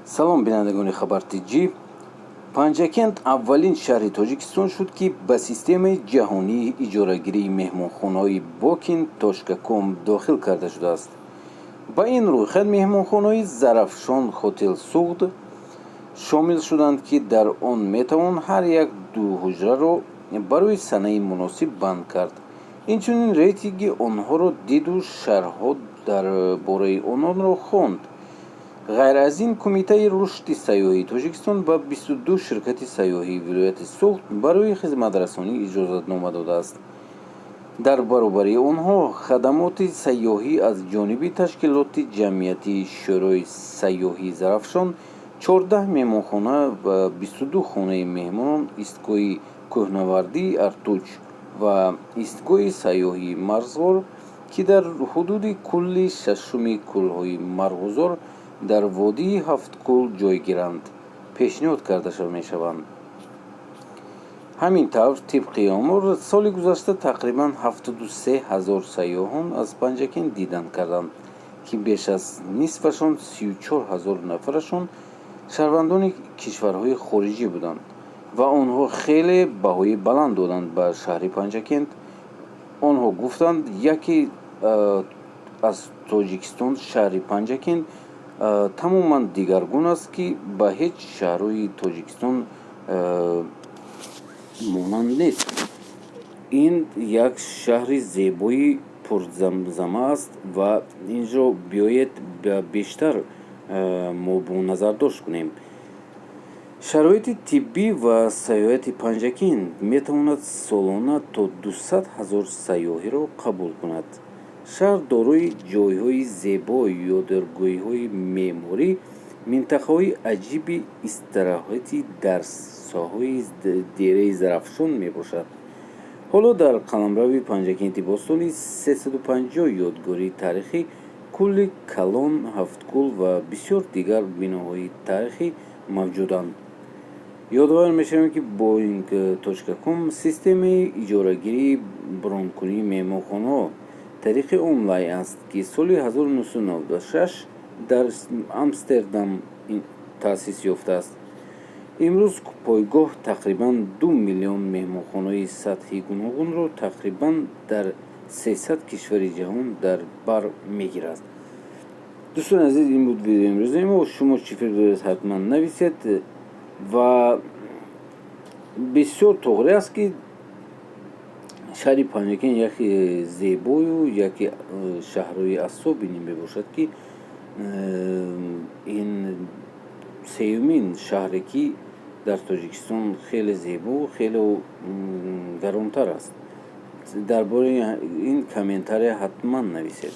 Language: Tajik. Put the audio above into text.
Салом, бинандагони Хабар Тҷӣ. Панҷакент аввалин шаҳри Тоҷикистон шуд, ки ба системаи ҷаҳонии иҷорагирии меҳмонхонаҳои Booking.com дохил карда шудааст. Ба ин рӯйхат меҳмонхонаҳои Зарафшон Хотел Суғд шомил шуданд, ки дар он метавон ҳар як ду ҳуҷраро барои санаи муносиб банд кард, инчунин рейтинги онҳоро диду шарҳҳо дар бораи ононро хонд. Ғайр аз ин, Кумитаи рушди сайёҳии Тоҷикистон ба 22 ширкати сайёҳии вилояти Суғд барои хизматрасонӣ иҷозатнома додааст. Дар баробари онҳо хадамоти сайёҳӣ аз ҷониби ташкилоти ҷамъиятии Шӯрои сайёҳии Зарафшон, 14 меҳмонхона ва 22 хонаи меҳмонон, истгоҳи кӯҳнавардии Артуч ва истгоҳи сайёҳии Марғзор, ки дар ҳудуди кӯли шашуми кӯлҳои Марғузор дар водии Ҳафткӯл ҷойгиранд, пешниҳод карда мешаванд. Ҳамин тавр, тибқи омор, соли гузашта тақрибан 73 ҳазор сайёҳон аз Панҷакент дидан карданд, ки беш аз нисфашон, 34 ҳазор нафарашон, шаҳрвандони кишварҳои хориҷӣ буданд ва онҳо хеле баҳои баланд доданд ба шаҳри Панҷакент. Онҳо гуфтанд, яке аз Тоҷикистон шаҳри Панҷакент тамоман дигаргун аст, ки ба ҳеҷ шаҳрҳои Тоҷикистон монанд нест. Ин як шаҳри зебои пурзамзама аст ва инҷо биёед, бештар мо бо назардошт кунем. Шароити тиббӣ ва сайёҳати Панҷакент метавонад солона то 200 ҳазор сайёҳиро қабул кунад. Шаҳр дорои ҷойҳои зебо, ёдгориҳои меъморӣ, минтақаҳои аҷиби истироҳатӣ дар соҳаҳои дераи Зарафшон мебошад. Ҳоло дар қаламрави Панҷакенти бостонӣ 350 ёдгории таърихӣ, кӯли Калон, Ҳафткӯл ва бисёр дигар биноҳои таърихӣ мавҷуданд. Ёдовар мешавем, ки Booking.com системаи иҷорагирии бронкунии меҳмонхонаҳо тариқи онлайн аст, ки соли 1996 дар Амстердам таъсис ёфтааст. Имрӯз пойгоҳ тақрибан 2 миллион меҳмонхонаҳои сатҳи гуногунро тақрибан дар 300 кишвари ҷаҳон дар бар мегирад. Дӯстони азиз, ин буд видеои имрӯзаи мо. Шумо чӣ фикр доред, ҳатман нависед. Ва бисёр тоғрӣ аст, ки шаҳри Панҷакент яке зебою яке шаҳрҳои особенный мебошад, ки ин сеюмин шаҳре, ки дар Тоҷикистон хеле зебо, хеле гаронтар аст. Дар бораи ин комментария ҳатман нависед.